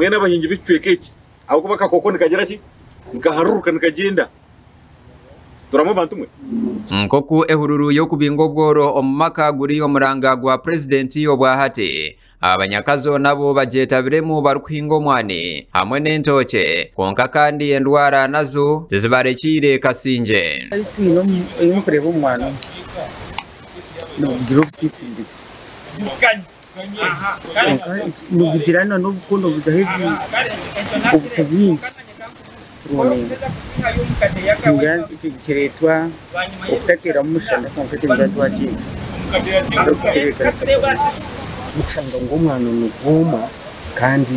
Mbwenu abahingi b'ekicweka eki ahabw'okuba akakooko nikagira ki? Nikaharuruka nikagyenda. Turamu bantu mwe? Nk'oku ehururu y'okubinga obworo omu maka guri omuranga gwa Purezidenti obwahati, abanyakazo nabo bagyetabiremu barikuhinga omwani hamwe n'entookye kwonka kandi endwara nazo tizibarekiire kasingye. Twine ei nkureeba omwana omu nigugira obusiisirizi kwonka nigugira n'obukondo buriho obuto bwingi Ningira nikireetwa okutateeramu mushana kwonka ekyo ningira twakyega turikutebeekanisa kurungi. N'okushanga ngu omwana nigwoma kandi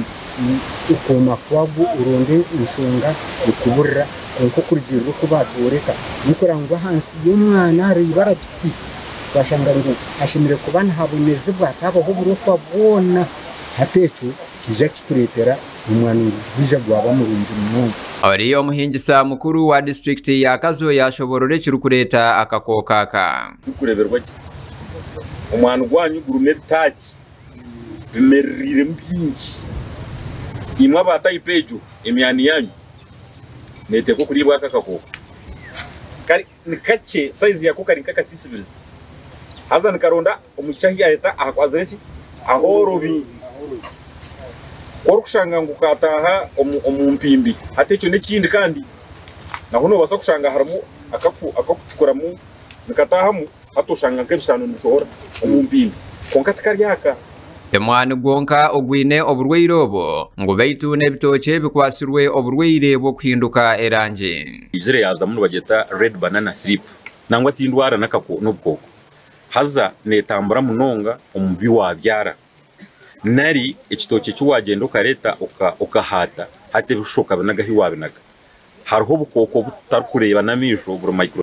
okwoma kwagwo oronde enshonga ekuburira kwonka okurugiirira oku baatworeka n'okureba ngu ahansi y'omwana hariho eibara kiti twashanga ngu hashemereire kuba nihabonezibwa hatabaho oburofa bwona hati ekyo kiija kitureetera Omwani ngu gwija gwaba murungi munonga. Ori omuhingisa mukuru wa disiturikiti ya Kazo yashoborora ekirikureeta akakooko aka. Gurikureeberwa gye. Omwani gwanyu gurimu ebitaagi bimereriiremu bingi. Imwe aba tayipu egyo, emyani yaanyu neeteekwa kuriibwa aka akakooko. Kari ni kakye, sayizi yako kari nk'akasiisibirizi. Haza nikaronda Omwishiki ahu yaaheta ahakwazire ki? Ahoorobi. Ku orikushanga ngu kaataaha omu mpimbi, hati ekyo n'ekindi kandi naho noobaasa kushanga harimu akakucukuramu nikataahamu hati oshanga nk'ebishaano nibishohora omu mpimbi kwonka tikari aka. Ti mwani gwonka ogwine oburwaire obu ngu beitu n'ebitookye bikwatsirwe oburwaire bw'okuhinduka erangi. Eizire yaazamu nibagyeta red banana thrip nangwa tindwara n'obukooko. Haza neetambura munonga omu bi waabyara, nari ekitookye eki waagyenda okareeta okahaata, hati ebishusha okabinaga ahu waabinaga. Hariho obukooko obu tutarikureeba n'amaisho buri micro.